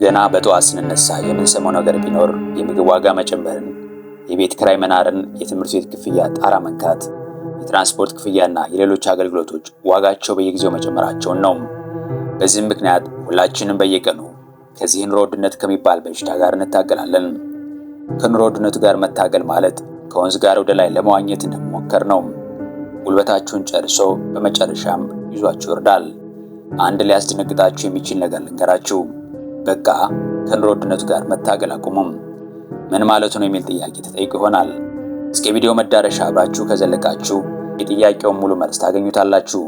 ገና በጠዋት ስንነሳ የምንሰማው ነገር ቢኖር የምግብ ዋጋ መጨመርን፣ የቤት ኪራይ መናርን፣ የትምህርት ቤት ክፍያ ጣራ መንካት፣ የትራንስፖርት ክፍያና የሌሎች አገልግሎቶች ዋጋቸው በየጊዜው መጨመራቸውን ነው። በዚህም ምክንያት ሁላችንም በየቀኑ ከዚህ ኑሮ ውድነት ከሚባል በሽታ ጋር እንታገላለን። ከኑሮ ውድነቱ ጋር መታገል ማለት ከወንዝ ጋር ወደ ላይ ለመዋኘት እንደመሞከር ነው። ጉልበታችሁን ጨርሶ በመጨረሻም ይዟችሁ ይወርዳል። አንድ ሊያስደነግጣችሁ የሚችል ነገር ልንገራችሁ። በቃ ከኑሮ ውድነቱ ጋር መታገል አቁሙም። ምን ማለቱ ነው የሚል ጥያቄ ተጠይቆ ይሆናል። እስከ ቪዲዮ መዳረሻ አብራችሁ ከዘለቃችሁ የጥያቄውን ሙሉ መልስ ታገኙታላችሁ።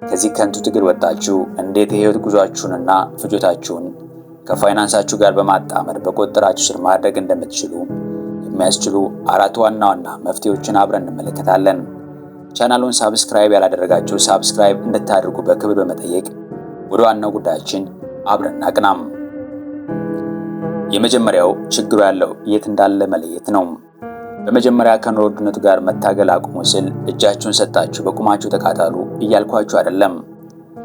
ከዚህ ከንቱ ትግል ወጣችሁ እንዴት የህይወት ጉዟችሁንና ፍጆታችሁን ከፋይናንሳችሁ ጋር በማጣመር በቁጥጥራችሁ ስር ማድረግ እንደምትችሉ የሚያስችሉ አራት ዋና ዋና መፍትሄዎችን አብረን እንመለከታለን። ቻናሉን subscribe ያላደረጋችሁ subscribe እንድታደርጉ በክብር በመጠየቅ ወደ ዋናው ጉዳያችን አብረን እናቅናም። የመጀመሪያው ችግሩ ያለው የት እንዳለ መለየት ነው። በመጀመሪያ ከኑሮ ውድነቱ ጋር መታገል አቁሙ ስል እጃችሁን ሰጣችሁ በቁማችሁ ተቃጠሉ እያልኳችሁ አይደለም።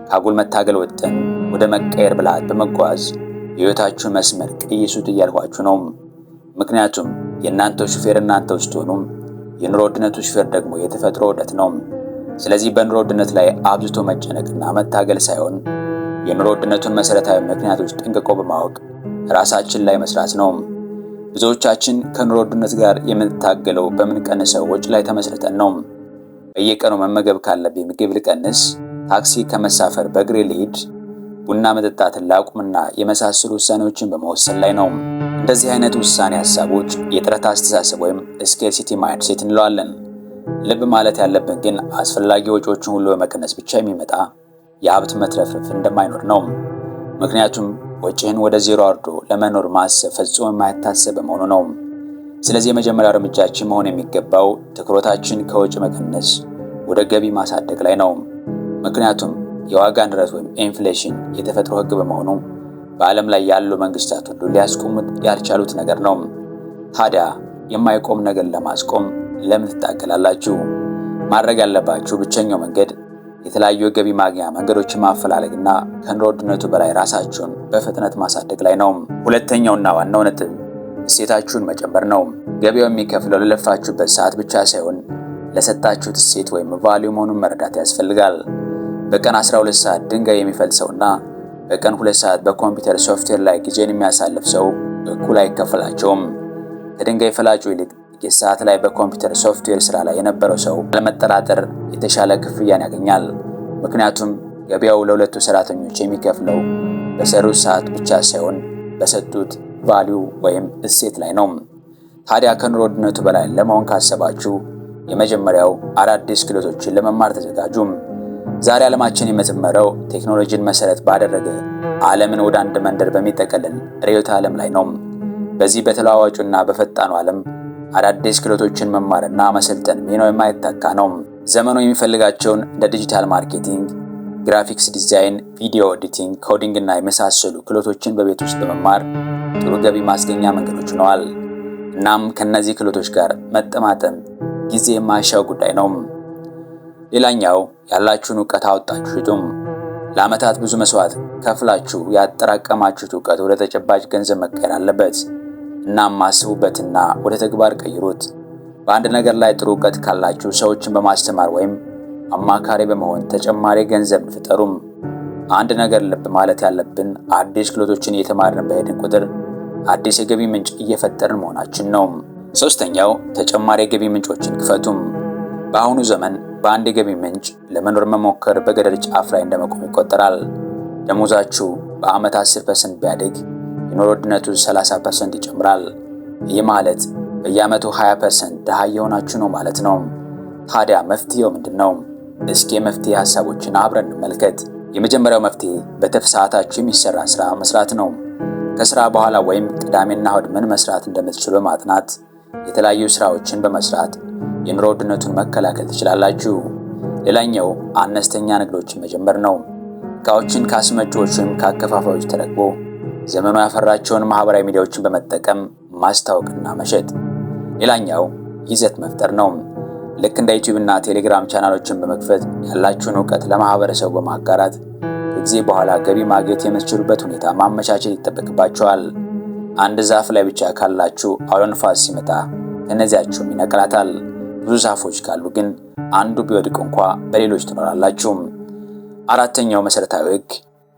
ከአጉል መታገል ወጥተን ወደ መቀየር ብልሃት በመጓዝ የህይወታችሁን መስመር ቀይሱት እያልኳችሁ ነው። ምክንያቱም የእናንተው ሹፌር እናንተው ስትሆኑም የኑሮ ውድነቱ ሹፌር ደግሞ የተፈጥሮ ዑደት ነው። ስለዚህ በኑሮ ውድነት ላይ አብዝቶ መጨነቅና መታገል ሳይሆን የኑሮ ውድነቱን መሰረታዊ ምክንያቶች ጠንቅቆ በማወቅ ራሳችን ላይ መስራት ነው። ብዙዎቻችን ከኑሮ ውድነት ጋር የምንታገለው በምንቀንሰው ወጪ ላይ ተመስርተን ነው። በየቀኑ መመገብ ካለብኝ ምግብ ልቀንስ፣ ታክሲ ከመሳፈር በእግሬ ልሂድ፣ ቡና መጠጣትን ላቁምና የመሳሰሉ ውሳኔዎችን በመወሰን ላይ ነው። እንደዚህ አይነት ውሳኔ ሀሳቦች የእጥረት አስተሳሰብ ወይም scarcity mindset እንለዋለን። ልብ ማለት ያለብን ግን አስፈላጊ ወጪዎችን ሁሉ በመቀነስ ብቻ የሚመጣ የሀብት መትረፍረፍ እንደማይኖር ነው። ምክንያቱም ወጪህን ወደ ዜሮ አውርዶ ለመኖር ማሰብ ፈጽሞ የማይታሰብ በመሆኑ ነው። ስለዚህ የመጀመሪያው እርምጃችን መሆን የሚገባው ትኩረታችን ከወጪ መቀነስ ወደ ገቢ ማሳደግ ላይ ነው። ምክንያቱም የዋጋ ንረት ወይም inflation የተፈጥሮ ሕግ በመሆኑ በዓለም ላይ ያሉ መንግስታት ሁሉ ሊያስቆሙት ያልቻሉት ነገር ነው። ታዲያ የማይቆም ነገር ለማስቆም ለምን ትታገላላችሁ? ማድረግ ያለባችሁ ብቸኛው መንገድ የተለያዩ የገቢ ማግኛ መንገዶችን ማፈላለግና ከኑሮ ውድነቱ በላይ ራሳችሁን በፍጥነት ማሳደግ ላይ ነው። ሁለተኛውና ዋናው ነጥብ እሴታችሁን መጨመር ነው። ገበያው የሚከፍለው ለለፋችሁበት ሰዓት ብቻ ሳይሆን ለሰጣችሁት እሴት ወይም value መሆኑን መረዳት ያስፈልጋል። በቀን 12 ሰዓት ድንጋይ የሚፈልጥ ሰውና በቀን 2 ሰዓት በኮምፒውተር ሶፍትዌር ላይ ጊዜን የሚያሳልፍ ሰው እኩል አይከፈላቸውም። ከድንጋይ ፈላጩ ይልቅ ጥቂት ሰዓት ላይ በኮምፒውተር ሶፍትዌር ስራ ላይ የነበረው ሰው ያለመጠራጠር የተሻለ ክፍያን ያገኛል። ምክንያቱም ገበያው ለሁለቱ ሰራተኞች የሚከፍለው በሰሩት ሰዓት ብቻ ሳይሆን በሰጡት value ወይም እሴት ላይ ነው። ታዲያ ከኑሮ ውድነቱ በላይ ለመሆን ካሰባችሁ የመጀመሪያው አዳዲስ ክህሎቶችን ለመማር ተዘጋጁም። ዛሬ ዓለማችን የምትመራው ቴክኖሎጂን መሰረት ባደረገ ዓለምን ወደ አንድ መንደር በሚጠቀልል ርዕዮተ ዓለም ላይ ነው። በዚህ በተለዋዋጩና በፈጣኑ ዓለም አዳዲስ ክህሎቶችን መማርና መሰልጠን ሚናው የማይተካ ነው። ዘመኑ የሚፈልጋቸውን እንደ digital marketing፣ graphics design፣ video editing፣ coding እና የመሳሰሉ ክህሎቶችን በቤት ውስጥ በመማር ጥሩ ገቢ ማስገኛ መንገዶች ሆነዋል። እናም ከነዚህ ክህሎቶች ጋር መጠማጠም ጊዜ የማይሻው ጉዳይ ነው። ሌላኛው ያላችሁን እውቀት አውጥታችሁ ሽጡም። ለዓመታት ብዙ መስዋዕት ከፍላችሁ ያጠራቀማችሁት እውቀት ወደ ተጨባጭ ገንዘብ መቀየር አለበት። እናም አስቡበትና ወደ ተግባር ቀይሩት። በአንድ ነገር ላይ ጥሩ እውቀት ካላችሁ ሰዎችን በማስተማር ወይም አማካሪ በመሆን ተጨማሪ ገንዘብ ፍጠሩም። አንድ ነገር ልብ ማለት ያለብን አዲስ ክህሎቶችን እየተማርን በሄድን ቁጥር አዲስ የገቢ ምንጭ እየፈጠርን መሆናችን ነው። ሶስተኛው ተጨማሪ የገቢ ምንጮችን ክፈቱም። በአሁኑ ዘመን በአንድ የገቢ ምንጭ ለመኖር መሞከር በገደል ጫፍ ላይ እንደመቆም ይቆጠራል። ደሞዛችሁ በዓመት 10% ቢያድግ የኑሮ ውድነቱ 30% ይጨምራል። ይህ ማለት በየዓመቱ 20% ድሃ እየሆናችሁ ነው ማለት ነው። ታዲያ መፍትሄው ምንድን ነው? እስኪ የመፍትሄ ሀሳቦችን አብረን እንመልከት። የመጀመሪያው መፍትሄ በትርፍ ሰዓታችሁ የሚሰራ ስራ መስራት ነው። ከስራ በኋላ ወይም ቅዳሜና እሁድ ምን መስራት እንደምትችሉ በማጥናት የተለያዩ ስራዎችን በመስራት የኑሮ ውድነቱን መከላከል ትችላላችሁ። ሌላኛው አነስተኛ ንግዶችን መጀመር ነው። እቃዎችን ከአስመጪዎች ወይም ከአከፋፋዮች ተረክቦ ዘመኑ ያፈራቸውን ማህበራዊ ሚዲያዎችን በመጠቀም ማስታወቅና መሸጥ። ሌላኛው ይዘት መፍጠር ነው። ልክ እንደ ዩቲዩብ እና ቴሌግራም ቻናሎችን በመክፈት ያላችሁን እውቀት ለማህበረሰቡ በማጋራት ከጊዜ በኋላ ገቢ ማግኘት የምትችሉበት ሁኔታ ማመቻቸት ይጠበቅባችኋል። አንድ ዛፍ ላይ ብቻ ካላችሁ አውሎ ንፋስ ሲመጣ ከነዚያችሁም ይነቅላታል። ብዙ ዛፎች ካሉ ግን አንዱ ቢወድቅ እንኳ በሌሎች ትኖራላችሁ። አራተኛው መሰረታዊ ሕግ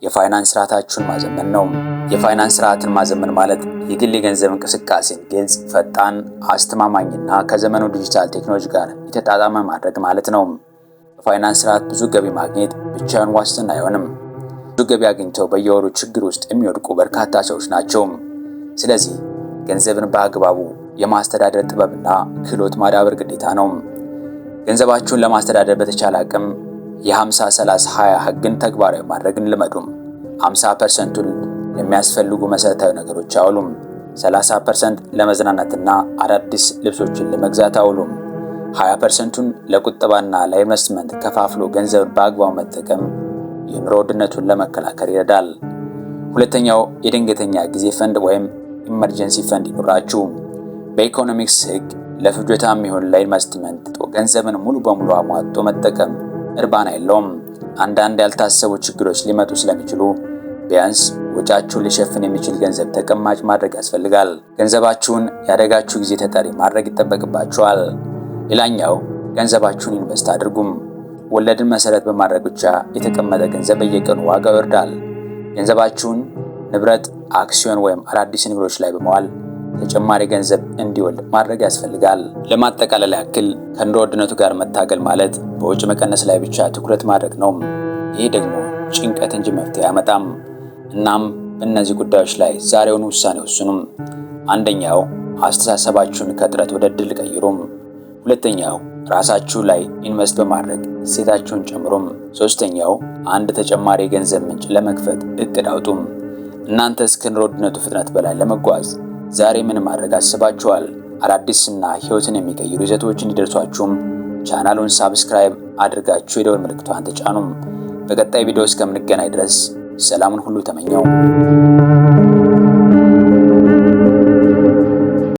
የፋይናንስ ስርዓታችሁን ማዘመን ነው። የፋይናንስ ስርዓትን ማዘመን ማለት የግል የገንዘብ እንቅስቃሴን ግልጽ፣ ፈጣን፣ አስተማማኝና ከዘመኑ ዲጂታል ቴክኖሎጂ ጋር የተጣጣመ ማድረግ ማለት ነው። በፋይናንስ ስርዓት ብዙ ገቢ ማግኘት ብቻውን ዋስትና አይሆንም። ብዙ ገቢ አግኝተው በየወሩ ችግር ውስጥ የሚወድቁ በርካታ ሰዎች ናቸው። ስለዚህ ገንዘብን በአግባቡ የማስተዳደር ጥበብና ክህሎት ማዳበር ግዴታ ነው። ገንዘባችሁን ለማስተዳደር በተቻለ አቅም የ50 30 20 ህግን ተግባራዊ ማድረግን ልመዱም። 50%ቱን ለሚያስፈልጉ መሰረታዊ ነገሮች አውሉም። 30% ለመዝናናትና አዳዲስ ልብሶችን ለመግዛት አውሉም። 20%ቱን ለቁጠባና ለኢንቨስትመንት ከፋፍሎ ገንዘብ በአግባቡ መጠቀም የኑሮ ውድነቱን ለመከላከል ይረዳል። ሁለተኛው የድንገተኛ ጊዜ ፈንድ ወይም emergency fund ይኑራችሁ። በኢኮኖሚክስ ህግ ለፍጆታም ይሁን ለኢንቨስትመንት ገንዘብን ሙሉ በሙሉ አሟጦ መጠቀም እርባና የለውም። አንዳንድ ያልታሰቡ ችግሮች ሊመጡ ስለሚችሉ ቢያንስ ወጪያችሁን ሊሸፍን የሚችል ገንዘብ ተቀማጭ ማድረግ ያስፈልጋል። ገንዘባችሁን ያደጋችሁ ጊዜ ተጠሪ ማድረግ ይጠበቅባችኋል። ሌላኛው ገንዘባችሁን ኢንቨስት አድርጉም። ወለድን መሰረት በማድረግ ብቻ የተቀመጠ ገንዘብ በየቀኑ ዋጋው ይወርዳል። ገንዘባችሁን ንብረት፣ አክሲዮን ወይም አዳዲስ ንግዶች ላይ በመዋል ተጨማሪ ገንዘብ እንዲወልድ ማድረግ ያስፈልጋል። ለማጠቃለል ያክል ከኑሮ ውድነቱ ጋር መታገል ማለት በወጪ መቀነስ ላይ ብቻ ትኩረት ማድረግ ነው። ይህ ደግሞ ጭንቀት እንጂ መፍትሄ አያመጣም። እናም በእነዚህ ጉዳዮች ላይ ዛሬውን ውሳኔ ወስኑም። አንደኛው አስተሳሰባችሁን ከጥረት ወደ ድል ቀይሩም። ሁለተኛው ራሳችሁ ላይ ኢንቨስት በማድረግ እሴታችሁን ጨምሩም። ሶስተኛው አንድ ተጨማሪ የገንዘብ ምንጭ ለመክፈት እቅድ አውጡም። እናንተስ ከኑሮ ውድነቱ ፍጥነት በላይ ለመጓዝ ዛሬ ምን ማድረግ አስባችኋል? አዳዲስና ሕይወትን የሚቀይሩ ይዘቶች እንዲደርሷችሁም ቻናሉን subscribe አድርጋችሁ የደወል ምልክቷን ተጫኑም። በቀጣይ ቪዲዮ እስከምንገናኝ ድረስ ሰላሙን ሁሉ ተመኘው።